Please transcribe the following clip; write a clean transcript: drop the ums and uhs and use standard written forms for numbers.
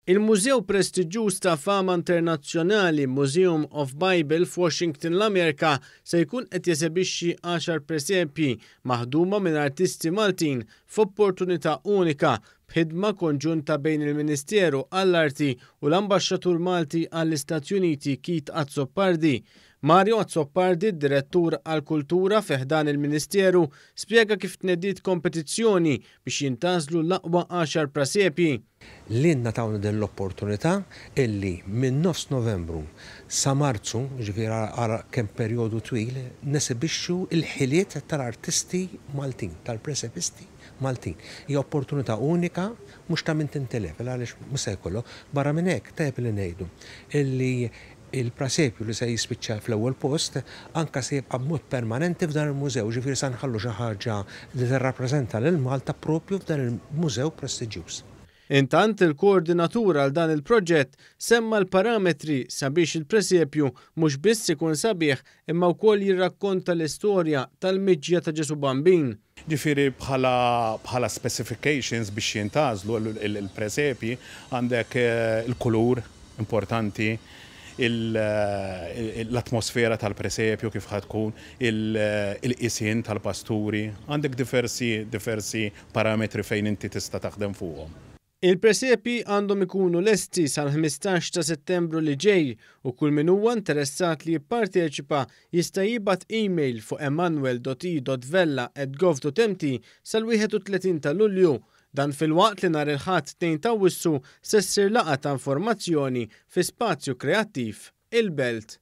Il-mużew prestiġjuż ta' fama internazzjonali Museum of Bible f'Washington l-Amerika se jkun qed jesebixxi għaxar presepji maħduma minn artisti Maltin f'opportunità unika b'ħidma konġunta bejn il-Ministeru għall-Arti u l-Ambaxxatur Malti għall-Istati Uniti Keith Azzopardi. Mario Azzopardi, Direttur għall-Kultura fi ħdan il-Ministeru, spjega kif tnediet kompetizzjoni biex jintgħażlu l-aqwa għaxar prasepji. Lilna tawna din l-opportunità illi minn nofs Novembru sa Marzu, jiġifieri ara kemm perjodu twil, nesibixxu l-ħiliet tal-artisti Maltin, tal-presepisti Maltin. Hija opportunità unika mhux ta' min tintilef, għaliex mhux se jkollok. Barra minn hekk, tajjeb li ngħidu illi il-prasepju li se jispiċċa fl-ewwel post anke se jibqa' b'mod permanenti f'dan il-mużew, jiġifieri se nħallu xi ħaġa li tirrappreżenta lil Malta proprju f'dan il-mużew prestiġjuż. Intant, il-koordinatur għal dan il-proġett semma l-parametri sabiex il-presepju mhux biss ikun sabiħ imma wkoll jirrakkonta l-istorja tal-miġja ta' Ġesù Bambin. Ġifieri bħala bħala specifications biex jintgħażlu il-presepji għandek il-kulur importanti, l-atmosfera tal-presepju kif ħa tkun, il-qisien tal-pasturi, għandek diversi diversi parametri fejn inti tista' taħdem fuqhom. Il-presepji għandhom ikunu lesti sal-15 ta' Settembru li ġej u kull min huwa interessat li jipparteċipa jista' jibgħat email fuq emmanuel.e.vella@gov.mt sal-31 ta' Lulju. Dan filwaqt li nhar il-Ħadd 2 t'Awwissu se ssir laqgħa ta' informazzjoni fi Spazju Kreattiv, il-Belt.